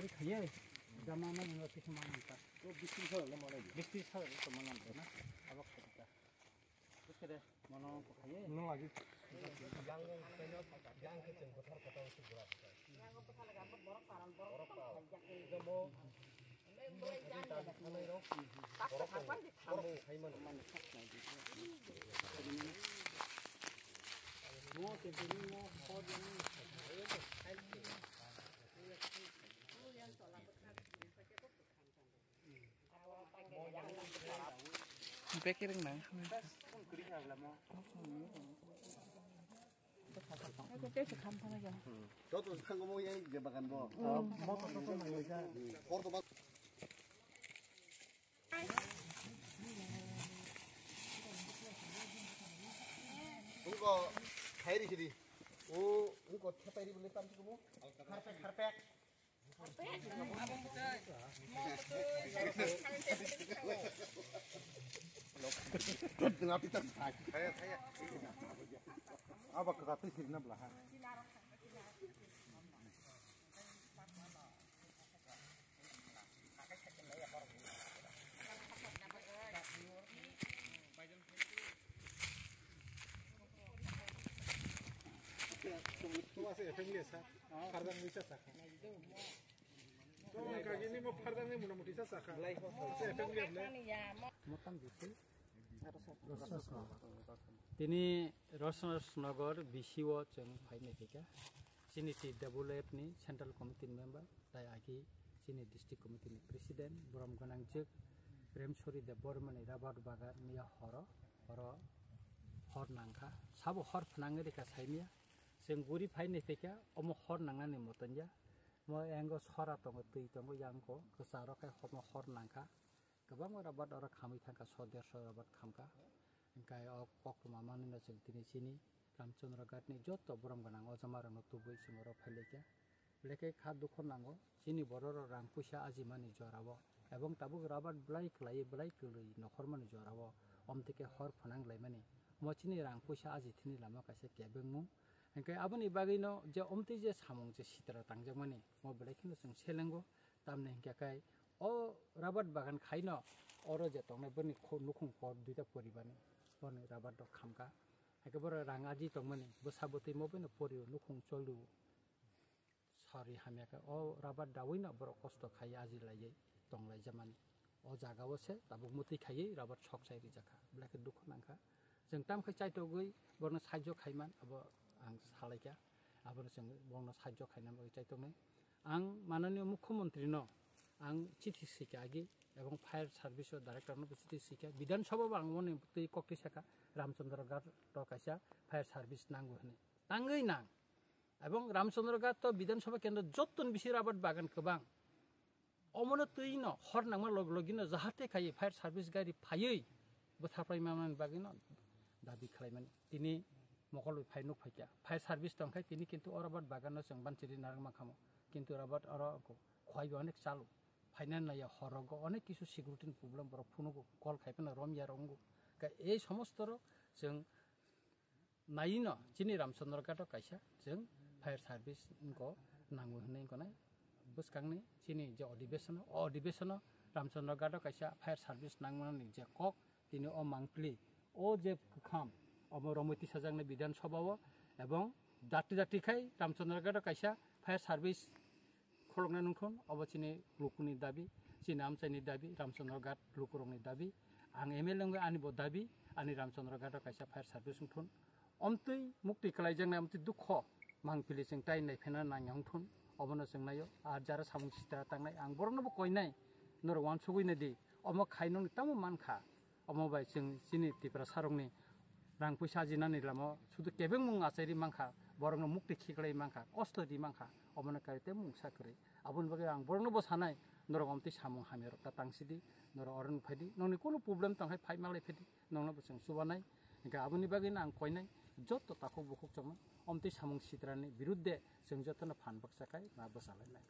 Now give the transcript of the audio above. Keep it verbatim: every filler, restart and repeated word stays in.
Khaye, jama ma nino kisa manam ta. O bisti sal na manai. Bisti sal to manam ta na. Abak khaye ta. Terus kede, mano ko khaye. No lagi. Yang, yang, yang ke cheng bothar kata usi bura. Yang ko bothar laga, borok paran, borok paran. Jamo. Borok paran. Borok paran. Mo se ni mo ko ni. Beke reng nang. Joto thangmo yang je bagan bo. Motor joto nang ja. Hor to bak. Ungko khairi sidi. O ungko thepai ri bole tam sikumo. Harpek harpek. Aba kwthar twi sirina bwla ha. Tuma se family sa, khardan bisa sa. Tuma kagini mo khardan ni muna muti sa sa kha. Se family able. Motam dite. Tini Rosnagar Nagar B C O chwng phainai khaikha. Chini T W F ni Central Committee ni member, tai agi chini District Committee ni President, borom gwnangjwk Premsori Debbarmani rabar bagan miya horo, horo hor nangkha. Sabo hor phnangwi rikha saimya. Chwng guri phainai phaikha, omo hor nangnani motonja. Mo engo sora tongo, twi tongo, yangko kwcharo khai homo hor nangkha. Kwbangma rabat oro khamwi thangkha, so derso rabat khamkha. Hingkai o koktwma manwino chwng tini chini Ramchandra Ghat ni joto borom gwnang o jamarokno tubui chwng oro phailaikha. Belai khe kha dukho nango chini bororok rang puisa ajimani jorao, ebong tabuk rabat belai kwlaiwi belai kwrwi nokhormani jorao omtwi khe hor phwnang laimani. Omo chini rang puisa aji thini lama kaisa kebengmung. Hingkai aboni bagwino je omtwi je samung je sitra tangjakmani, omo belai kheno chwng selengo. Tamni hingkha khe o rabat bagan khaino oro je tongnai boni kho-, nukhung kor duita poribarni boni rabat rok khamkha. Haikhe borok rang aji tongmani bwsa bwtwi mo bino porio nukhung choliu sari hamya khe o rabat dawino borok kosto khai aji laiwi tonglaijamani. O jaga o se tabuk mwtwi khaiwi rabat sok chai rijak kha. Belai khe dukhu nang kha. Chwng tam khai chaitogwi borokno sahajyo khaiman abo ang salaikha. Abono chwng borokno sahajyo khaina bagwi chaitoknai. Ang mananiyo mukhyamantri no ang chithi swikha agi ebong fire service o director no bo chithi swikha. Bidhan Sabha bo ang moni twi kokti sakha Ramchandra Ghat o kaisa fire service nango hwnwi. Tangwi nang. Ebong Ramchandra Ghat o Bidhan Sabha kendro jottoni bisi rabat bagan kwbang. Omono twi no hor nangma log logino jahate khai fire service gari phaiwi bwtharpai manmani bagwino dabi khlaimani. Tini mokol bai phai nuk phaikha. Fire service tongkhai tini kintu o rabat baganno chwng banchiri narwk mankhamo. Kintu rabat oro khwai bai onek chalo. Phaina naiya horogo onek kisu security ni problem borok phunugo, call khai phano romya rongo. Ka ei somosto ro chwng Naino chini Ramchandra Ghat o kaisa chwng fire service wngkha nangwi hwnwi wngkha nai bwskangni chini je adhibeshon o adhibeshon o Ramchandra Ghat o kaisa fire service nangmani je kok tini o mangpili o je kwkham omo romwi tisajaknai Bidhan Sabha o ebong dati dati khai Ramchandra Ghat o kaisa fire service Khuluknai nungthun, obo chini lukuni dabi, chini amchaini dabi, Ramchandra Ghat lukurokni dabi. Ang M L A wngwi ani bo dabi, ani Ramchandra Ghat o kaisa fire service wngthun. Omtwi mukti kwlaijaknai, omtwi dukho mangpili chwng tai naiphena nangya wngthun. Obono chwng naio, ar jara samung sitra tangnai, ang borokno bo koinai, norok uansugwi naidi, omo khai nokni tamo mankha. Omo bai chwng chini Tiprasarokni rang puisa ajinani lama sudu kebengmung achairi mankha, borokno mukti khiklai mankha, kosto di mankha, omono kaisa tei mungsa kwrwi. Aboni bagwi ang borokno bo sanai, norok omtwi samung hamyarok ta tangsidi, norok oro nukphaidi, nokni kunu problem tongkhai phai malai phaidi, nokno bo chwng chubanai. Hingkhe aboni bagwino ang koinai, joto takhuk bukhuk chongno omtwi samung sitrani birudde chwng jotono phan baksa khai ma bwsalainai.